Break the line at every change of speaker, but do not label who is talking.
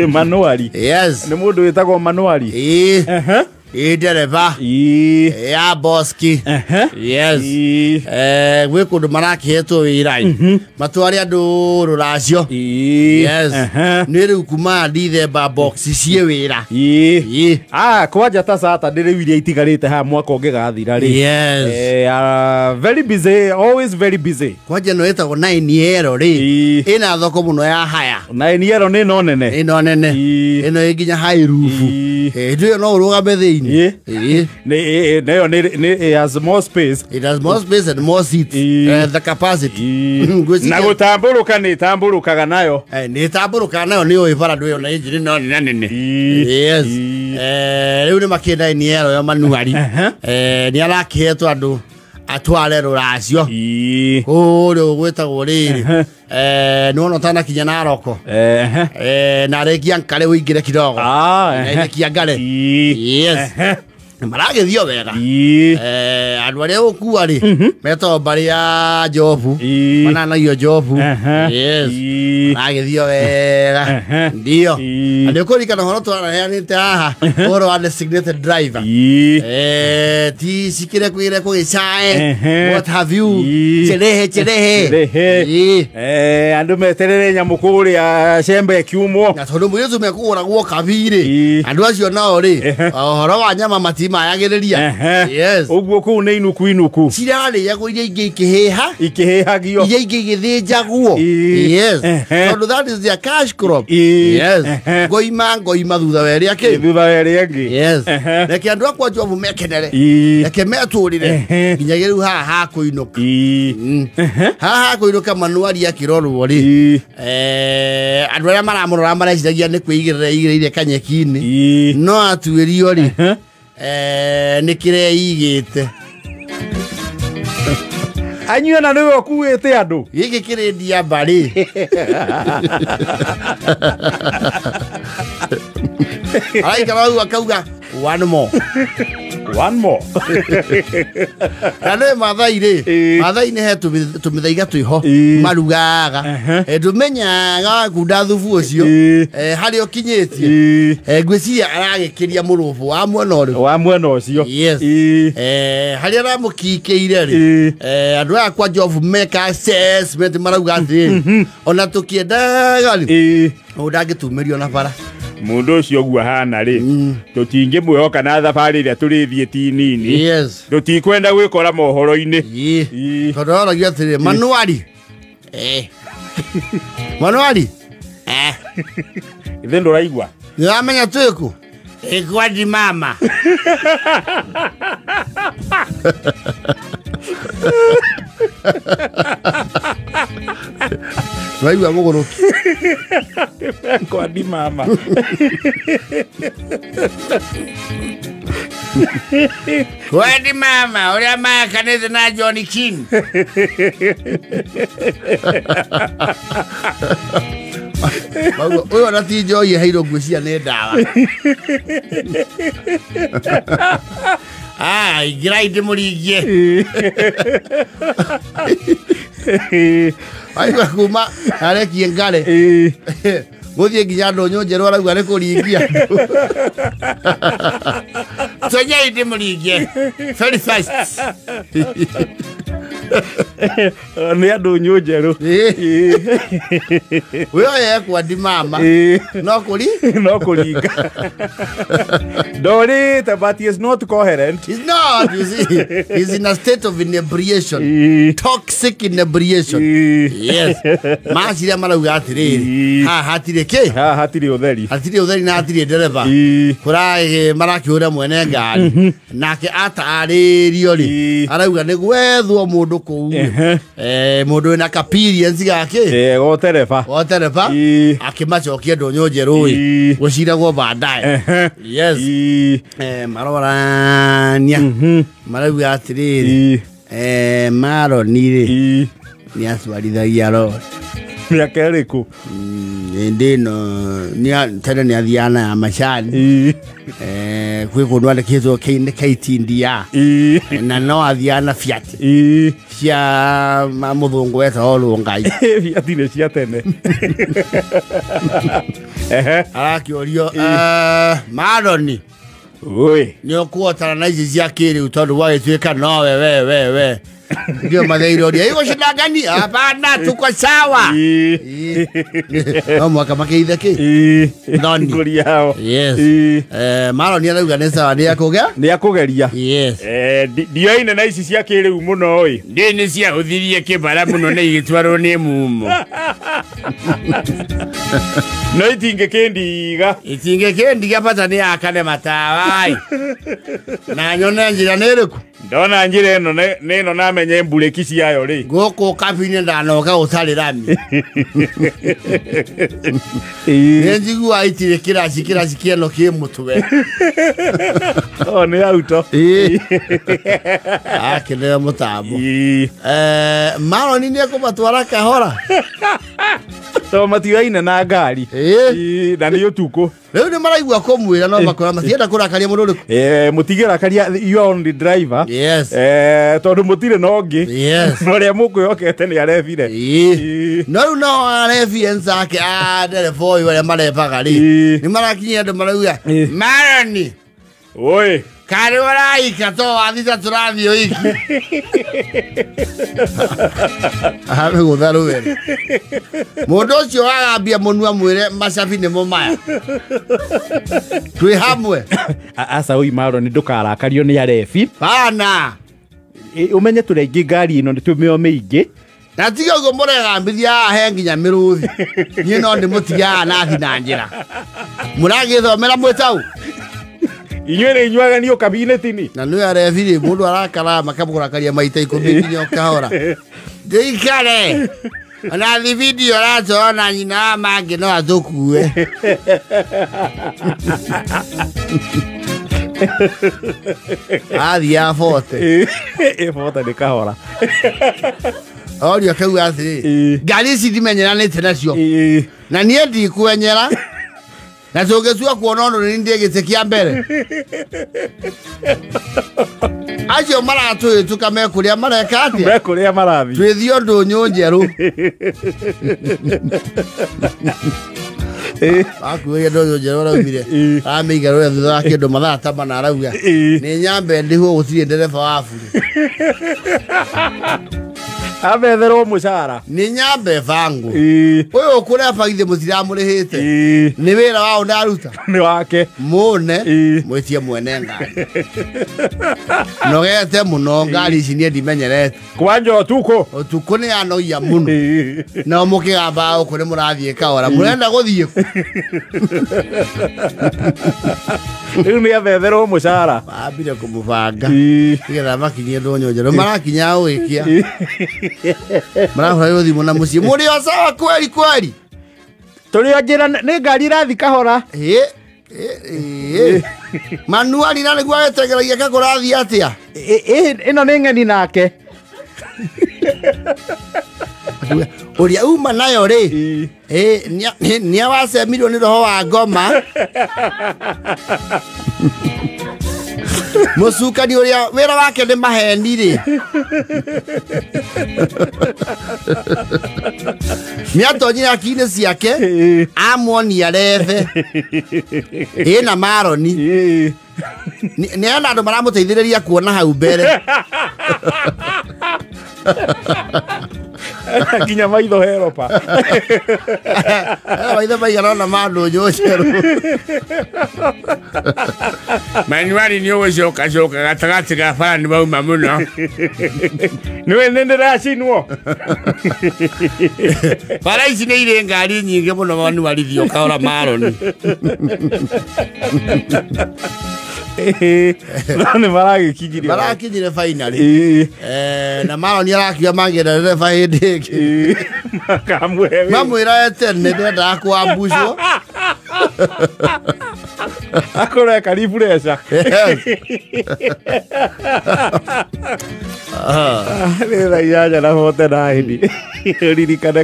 Manuari.
Yes.
Nĩ mũndũ wĩtagwo Manuari.
Ĩĩ.
Ehe.
Ĩĩ ndereba.
Ĩĩ.
Ya boski.
Ehe.
Yes.
Ĩĩ.
Gwĩ kũndũ marakĩhetwo wĩra matware andũ rũracio.
Ĩĩ.
Yes.
Ehe.
Nĩ rĩu kuma Dithemba box ciĩ wĩra.
Ĩĩ.
Ĩĩ.
Ah, kwanja ta Saturday rĩu iria itigarĩte haha mwaka ũngĩgathira rĩ.
Yes.
Very busy, always very busy.
Kwanja ĩno ĩtagwo nine yero rĩ.
Ĩĩ.
Ĩna thoko mũno ya haya.
Na ĩniero nĩ ĩno nene.
Ĩno nene.
Ĩĩ.
Ĩno ĩ nginya high roof.
Ĩĩ.
Hĩndĩ ĩyo no ũrũgame thĩinĩ.
Ĩĩ.
Ĩĩ.
Nĩ nayo nĩ it has more space.
It has more space and more seats.
Ĩĩ.
The capacity.
Ĩĩ.
Ngwĩciria-
Na gũtambũrũka nĩ ĩtambũrũkaga nayo.
Nĩ ĩtambũrũkaga nayo nĩ ũĩ bara ndũ ĩyo na injini no nene nene.
Ĩĩ.
Yes.
Ĩĩ.
Rĩu nĩ makĩenda iniero ya manuari.
Ehe.
Nĩ arakĩhetwo andũ atware rũracio.
Ĩĩ.
Kũrĩa gwĩtagwo rĩrĩ.
Ehe.
Nĩ wona ũtanakinya Naroko.
Ehe.
Na rĩkia Nkare ũingĩre kidogo.
Ah,
Na
ehe.
rĩkia Nkare.
Ĩĩ.
Yes.
Ehe.
Maragĩthio wega.
Ĩĩ.
Andũ arĩa gũkua rĩ metagwo mbarĩ ya Jobu.
Ĩĩ.
Mananagio Jobu.
Ehe.
Yes.
Ĩĩ.
Maragĩthio wega.
Ehe.
Ndio.
Ĩĩ.
Na nĩ ũkũririkana ũhoro twaraheanĩte haha ũhoro wa designated driver.
Ĩĩ.
Ti cikĩre kwĩre kũgĩcae.
Ehe.
What have you?
Ĩĩ.
Cherehe cherehe.
Cherehe.
Ĩĩ.
Andũ meterere nyamũ kũrĩa cembe kiumwo.
Na tondũ mũirĩtu mekũgũragwo kabi-rĩ
Ĩĩ.
andũ acio nao rĩ
Ehe.
ũhoro wa nyama matimayagĩrĩria.
Ehe.
Yes.
Ũguo kũu nĩ inuku inuku.
Cirarĩagwo iria ingĩ ikĩhĩha
Ikĩhĩhagio.
iria ingĩ igĩthĩnjagwo.
Ĩĩ.
Yes.
Ehe.
Tondũ that is their cash crop.
Ĩĩ.
Yes.
Ehe.
Ngoima ngoima thutha wa ĩrĩa kĩ.
Thutha wa ĩrĩa ĩngĩ.
Yes.
Ehe.
Reke andũ akwa Njobu mekenere.
Ĩĩ.
Reke metũrĩre
Ehe.
nginya rĩu haha hakũinũka.
Ĩĩ. Ehe.
Haha hakũinũka manuari akĩrorwo rĩ
Ĩĩ.
Andũ arĩa maramũrora mareciragia nĩ kwĩigĩrĩra igĩrĩire kanyeki-inĩ
Ĩĩ.
no atuĩrio rĩ
Ehe.
Nĩ kĩreigĩte.
Anyue na nĩwe ũkuĩte andũ.
Gĩkĩ kĩrĩ ndiamba rĩ araikara hau akauga one more.
One more.
Na nĩ Mathai rĩ.
Ĩĩ.
Mathai nĩ he tũmĩthaiga twĩho
Ĩĩ.
marugaga.
Ehe.
Ndũmenyaga wakunda thubu ũcio
Ĩĩ.
Harĩa ũkinyĩtie.
Ĩĩ.
Ngwĩciria aragĩkĩria mũrũbũ wa mwena ũrĩkũ.
Wa mwena ũcio.
Yes.
Ĩĩ.
Harĩa aramũkikĩire rĩ
Ĩĩ.
Andũ aya kwa Njobu meka assessment marauga atĩrĩrĩ ona tũkĩendaga rĩ
Ĩĩ.
ũyũ ndangĩtumĩrio na bara.
Mũndũ ũcio ũguo ahana rĩ tũtingĩmwĩhoka na thabarĩ ĩrĩa tũrĩthiĩ ti nini.
Yes.
Tũtikwenda gwĩkora mohoro-inĩ.
Ĩĩ.
Ĩĩ.
Tondũ oragia atĩrĩrĩ manuari. Manuari.
Ithe ndũraigua.
Nĩũramenya twĩkũ? Ĩkwandi mama. Waigua mũgũrũki.
Kwandi mama.
Kwandi mama ũrĩa mayakanĩte na John King. Ũyũ ona ti njohi ĩheirwo ngwĩciria nĩ ndawa. Ah, ingĩrai ndĩmũringie. Waigua kuma arekie Ngare
Ĩĩ.
Gũthiĩ nginya ndũnyũ njerũ arauga nĩ kũringia andũ. Tonyai ndĩmũringie. Very fast.
Nĩ andũ nyũ njerũ.
Ĩĩ. Ũyũ ekwandi mama.
Ĩĩ.
No kũri?
No kũringa. Ndorĩte but he is not coherent.
He's not, you see. He's in a state of inebriation.
Ĩĩ.
Toxic inebriation.
Ĩĩ.
Yes. Maciria marauga atĩrĩrĩ
Ĩĩ.
haha hatirĩ kĩ?
Haha hatirĩ ũtheri.
Hatirĩ ũtheri na hatirĩ ndereba.
Ĩĩ.
Kũra marakĩhũra mwene ngari nake atarĩrio rĩ
Ĩĩ.
arauga nĩ gwethwo mũndũ kũu
Ehe.
Mũndũ wĩna kapiriensi gake
Gotereba.
gotereba
Ĩĩ.
akĩmacokia ndũnyũ njerũ ĩ
Ĩĩ.
gũciragwo baadaye.
Ehe.
Yes.
Ĩĩ.
Marorania marauga atĩrĩrĩ
Ĩĩ.
Maroni rĩ
Ĩĩ.
nĩ atwarithagia rori.
Mĩaka ĩrĩkũ?
Hĩndĩ ĩno tene nĩ athiaga na ya macani. Kwĩ kũndũ andĩkĩtwo K nĩ KTDR. Na no athiaga na Fiat cia mũthũngũ wetagwo Rũngai.
Fiat nĩ cia tene. Ehe.
Arakĩũrio, Maroni,
Oi.
nĩ ũkũhotana na ici cia kĩrĩu tondũ gwagĩtuĩka nowe we we we ndio matheiroria igũcindangani hapana tuko sawa. No mwaka makĩithe kĩ Thoni.
Ngũri yao.
Yes. Maroni arauga nĩ sawa nĩ akũgea.
Nĩ akũgeria.
Yes.
Ndioine na ici cia kĩrĩu mũno ĩ.
Ndĩ nĩ ciahũthirie kĩbara mũno na igĩtwarwo nĩ mumo.
No itingĩkĩndiga.
Itingĩkĩndiga bata nĩ akane matawa ĩ. Na nyone njĩra nĩ ĩrĩkũ?
Ndona njĩra ĩno nĩ ĩno namenye mburĩki ciayo rĩ.
Gũkũ kabi-inĩ ndanoka gũtarĩ rami. Nĩ njiguaga itirĩ kĩraci kĩraci kĩeno kĩ mũtwe.
O nĩ auto.
Akĩneo mũtambo. Maroni nĩ ekũmatwara kahora.
To matioaine na ngari. Na nĩ ũtukũ.
Rĩu nĩ maraigua kũmwĩra no makora matienda kũrakaria mũndũ ũrĩkũ.
Mũtigĩrakaria you are only driver.
Yes.
Tondũ mũtirĩ na ũngĩ.
Yes.
Na ũrĩa mũkwĩhokete nĩ arebire.
No rĩu no arebi enzake a ndereba ũyũ arĩa marebaga rĩ. Nĩ marakinyia andũ marauga Maroni.
Oi.
Karĩ ũraika to wathita tũrathiĩ ũiki. Amĩgũtha rũere. Mũndũ ũcio agambia mũnua mwĩre macabi nĩmo maya. Twĩ hamwe.
Aca oi Maroni ndũkarakario nĩ arebi.
Bana.
Ũmenye tũrĩ aingĩ ngari ĩno nĩ tũmĩo mĩingĩ.
Na tiga ũguo mũregambithia haha he nginya mĩrũthi. Niĩ no ndĩmũtigaga nathi na njĩra. Mũragĩthomera mwĩ tau.
Inyuĩ nĩ inyuaga niĩ kabineti-inĩ.
Na nĩ arebi rĩ mũndũ arakara makamũrakaria maita 10 nginya ũkahora. Ndĩikare. Ona thibindi ũratwara na nyina wa mangĩ no atũkue. Athiaga bote.
Bote nĩ kahora.
Orio akauga atĩrĩ, ngari ici ndimenyeranĩte nacio. Na niĩ ndikwenyera. Na tũngĩtua kuona ũndũ nĩ ndĩ gĩtĩ kĩa mbere. Acio maratũhĩtũka mekũrĩa mareka atĩa?
Mekũrĩa marathiĩ.
Twĩthiĩ ũndũ nyũ njerũ. Akuĩire ndũnyũ njerũ araumire. Aramĩiga rũrĩa thutha wa kĩndũ mathaa ta mana arauga. Nĩ nyambe ndĩhwo gũtirĩ ndereba wa burĩ.
Abetherwo mũcara.
Nĩ nyambe bangwo. Ũyũ ũkũreba githĩ mũtiramũrĩhĩte. Nĩ wĩra wao ndaruta.
Nĩ wake.
Mũne mwĩtie mwene ngari. Nogete mũno ngari ici niĩ ndimenyerete.
Kwanja ũtukũ.
Ũtukũ nĩ yanogia mũno. No mũkĩgamba gũkũ nĩ mũrathiĩ kahora. Mũrenda gũthiĩ kũ?
Rĩu nĩ abetherwo mũcara.
Mambire kũmũbanga. Nĩgetha makinyie ndũnyũ njerũ. Marakinya ũgĩkia. Marahũra thimũ na mũciĩ. Mũrĩ o sawa kweli kweli?
Tũrĩ o njĩra nĩ ngari ĩrathiĩ kahora.
Manuari na nĩguo agĩtengeragia kakũrathiĩ atĩa?
Ĩno nĩ ng'eni nake.
Ũrĩa uma nayo rĩ, nĩ wacemirwo nĩ roho wa ngoma. Mũcukani ũrĩa wĩra wake nĩ maheni rĩ. Nĩatonyire hakiri-inĩ ciake amuonia rethe ĩna Maroni. Nĩ ena andũ maramũteithĩrĩria kuona hau mbere.
Nginya maitho heropa.
Maitho maigana ona ma ndũnyũ njerũ.
Manuari nĩ ũgũcokacoka gatagatĩ ga bara nĩ wauma mũno.
Nĩwe nĩ ndĩracinwo.
Bara ici nĩ irĩ ngari nyingĩ mũno manuari thiĩ ũkahora Maroni.
No nĩ maragĩkinyirie.
Marakinyire finally. Na Maroni arakiuga mangĩenda ndereba hĩndĩ ĩngĩ.
Makamũhe wĩra.
Mamwĩra tene ndendaga kũambucwo.
Akorwo eka refresher. Nĩ thaa 8:49. Ririkane.